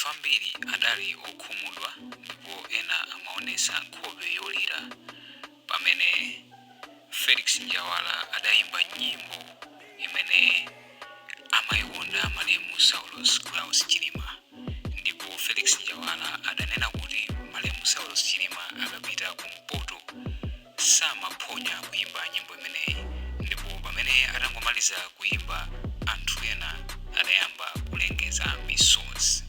Anthu ambiri adali okhumudwa ndipo ena amaonesa nkhope yolira pamene Felix Njawala adayimba nyimbo imene amayikonda malemu Saulos Klaus Chilima. Ndipo Felix Njawala adanena kuti malemu Saulos Chilima akapita kumpoto samaphonya kuyimba nyimbo imeneyi, ndipo pamene atangomaliza kuyimba anthu ena adayamba kulengeza misozi.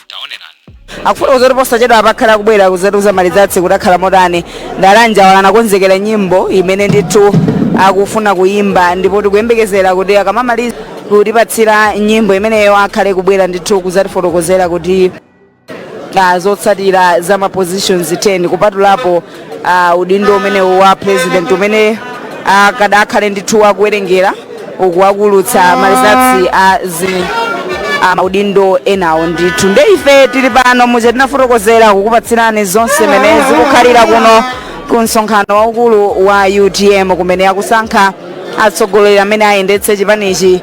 Taonerani. Akufotokoza kuti posachedwa apakhala kubwera kuzatiuza ma results kuti akhala motani. Ndala Njawala anakonzekera nyimbo imene ndithu akufuna kuyimba, ndipo tikuyembekezera kuti akamamaliza kutipatsira nyimbo imeneyo akhale kubwera ndithu kuzatifotokozera kuti zotsatira za ma positions 10, kupatulapo udindo umenewu wa president umene akadakhale ndithu akuwerengera uku akulutsa ma results a zi maudindo enawo ndithu. Nde ife tili pano muja tinafotokozera kukupatsirani zonse mene zikukhalira kuno ku msonkhano waukulu wa UTM, kumene akusankha atsogoleri amene ayendetse chipanichi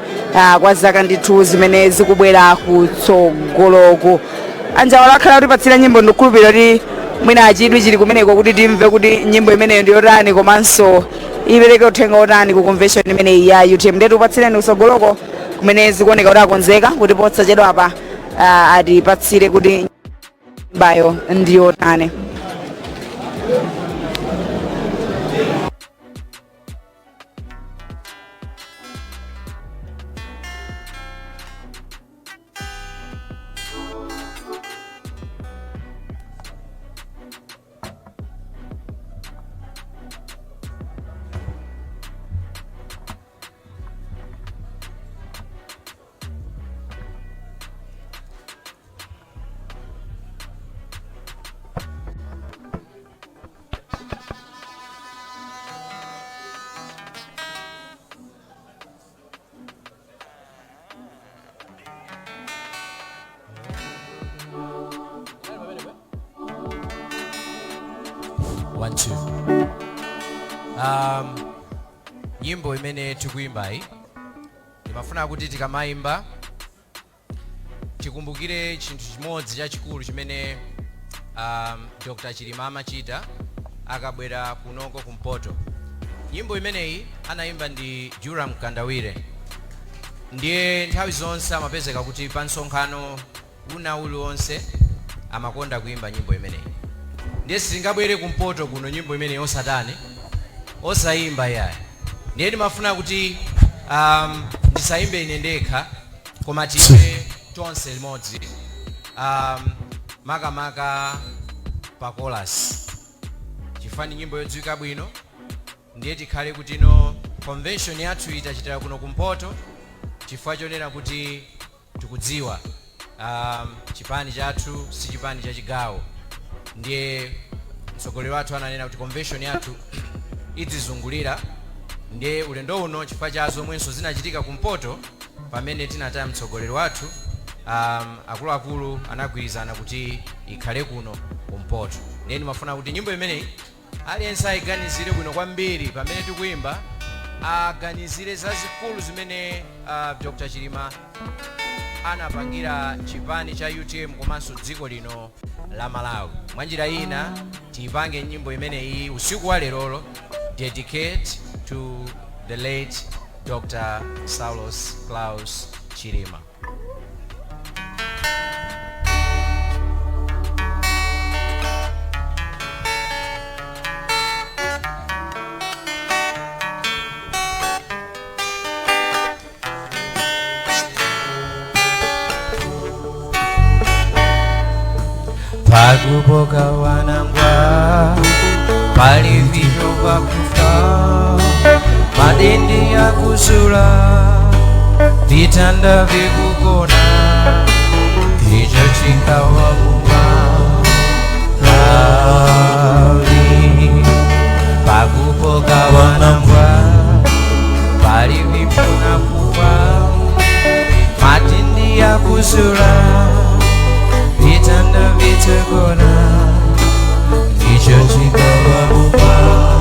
kwa zaka ndithu zimene zikubwera kutsogoloku. Anjawala akhala kutipatsira nyimbo, ndikukhulupirira kuti mwina achidwi chili kumeneko kuti timve kuti nyimbo imeneyo ndi yotani komanso ipereke uthenga otani ku convention imeneyi ya UTM. Ndetu upatsireni kutsogoloko kumene zikuoneka kuti akonzeka kuti posachedwa apa atipatsire kuti nyimbayo ndi yotani. One, two. Nyimbo imene tikuimbayi ndimafuna kuti tikamayimba tikumbukire chinthu chimodzi chachikulu chimene Dr. Chilima amachita akabwera kunoko kumpoto. Nyimbo imeneyi anayimba ndi Juram Kandawire, ndiye nthawi zonse amapezeka kuti pa msonkhano una uliwonse amakonda kuimba nyimbo imeneyi. Ndiye sitingabwere kumpoto kuno nyimbo imeneyi osatani, osayimba yayi. Ndiye ndimafuna kuti ndisayimbe ine ndekha, koma tiyimbe tonse limodzi, makamaka pa chorus, chifukwa ndi nyimbo yodziwika bwino. Ndiye tikhale kuti ino convention yathu itachitira kuno kumpoto, chifukwa chonena kuti tikudziwa chipani chathu si chipani cha chigawo. Ndiye mtsogoleri wathu ananena kuti convention yathu idzizungulira. Ndiye ulendo uno, chifukwa cha zomwenso zinachitika kumpoto pamene tinataya mtsogoleri wathu, akuluakulu anagwirizana kuti ikhale kuno kumpoto. Ndiye ndimafuna kuti nyimbo imeneyi aliyense ayiganizire bwino kwambiri pamene tikuimba, aganizire zazikulu zimene Dr. Chilima anapangira chipani cha UTM komanso dziko lino la Malawi. Mwanjira ina tiyipange nyimbo imeneyi usiku wa lerolo dedicate to the late Dr. Saulos Klaus Chilima. Pakupoka wanangwa pali vito pakufa, madindi yakusula, vitanda vikugona, icho chikawa Malawi. Pakupoka wanangwa pali vipona kufa, matindi yakusula, vitanda vitagona, icho chikawa Malawi.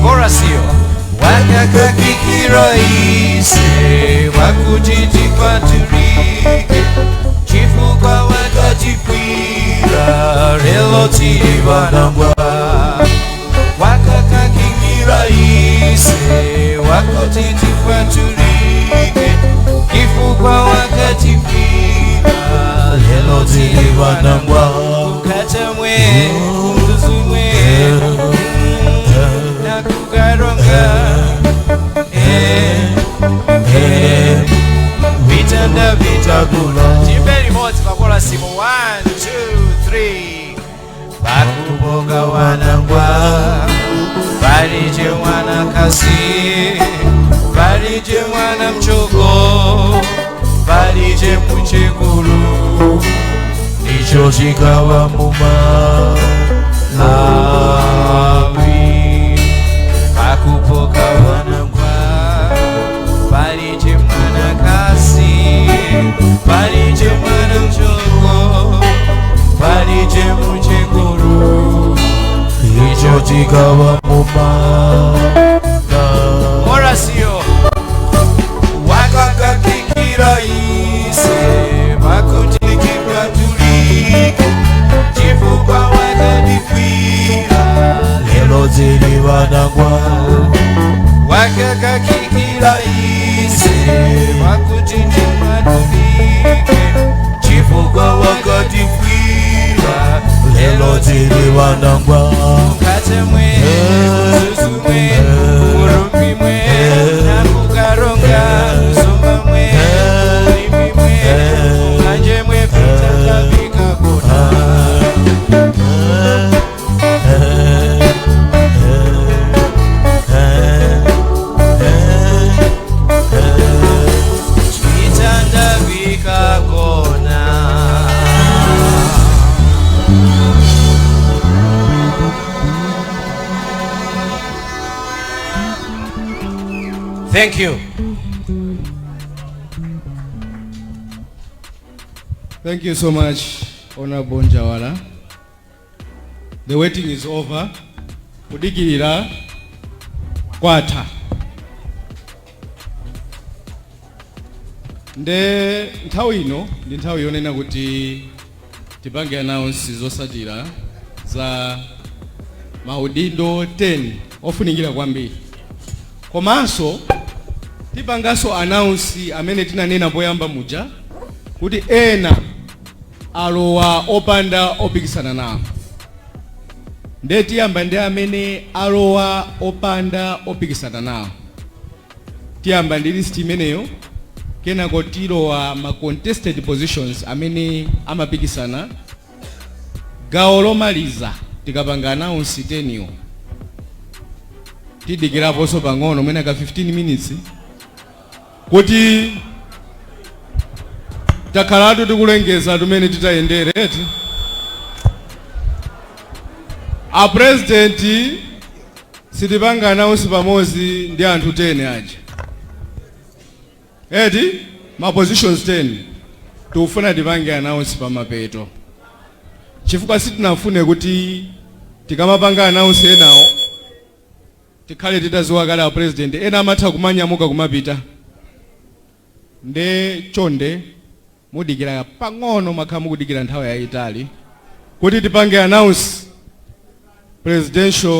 Chorus iyo. Wakakakikira ise wakuti tipatulike, chifukwa wakatifira, lelo tili vanangwa. Wakakakikira ise wakuti tipatulike, chifukwa wakatifira, lelo tili vanangwa. Kukatamwe, Mzuzumwe nakukaronga, vitanda vitakula. Tiimbe limodzi pakolasimu, 1 2 3. Pakuboga wanangwa, palije mwana kasi, palije mwana mchoko, palije muchekulu, icho chikawa muma lawi. Pakupoka wanangwa, palije mwana kasi, palije mwana mchoko, palije muchekulu, icho chikawa muma. Horacio. Wakakakikira ise pakuti kipatulike, chifukwa wakadifira, lelo tili vanangwa. Wakakakikira ise pakuti tipatulike, chifukwa wakadifira, lelo tili vanangwa. Katemwe, Mzuzumwe, Murumbimwe nakukaronga, Mzumamwe, Limimwe, Kanjemwe, vitanda vikakona. Vitanda vikakona. Thank you. Thank you so much, Honorable Njawala. The waiting is over. Kudikirira kwatha. Nde nthawi ino ndi nthawi yonena kuti tipange announce zotsatira za maudindo 10 ofunikira kwambiri. Komanso tipanganso announce amene tinanena poyamba muja kuti ena alowa opanda opikisana nawo. Nde tiyamba ndi amene alowa opanda opikisana nawo. Tiyamba ndi list imeneyo, kenako tilowa ma contested positions amene amapikisana. Gawo lomaliza tikapanga announce 10yo, tidikiraponso pang'ono mwina ka 15 minutes kuti takhalatu tikulengeza tumene titayendere eti. A president sitipanga announce pamodzi ndi anthu 10 aja eti, ma positions 10 tikufuna tipange announce pamapeto, chifukwa sitinafune kuti tikamapanga announce enawo tikhale titaziwa kale a president. Ena amatha kumanyamuka kumapita. Nde chonde mudikira pang'ono, makhala mukudikira nthawi yayitali kuti tipange announce presidential.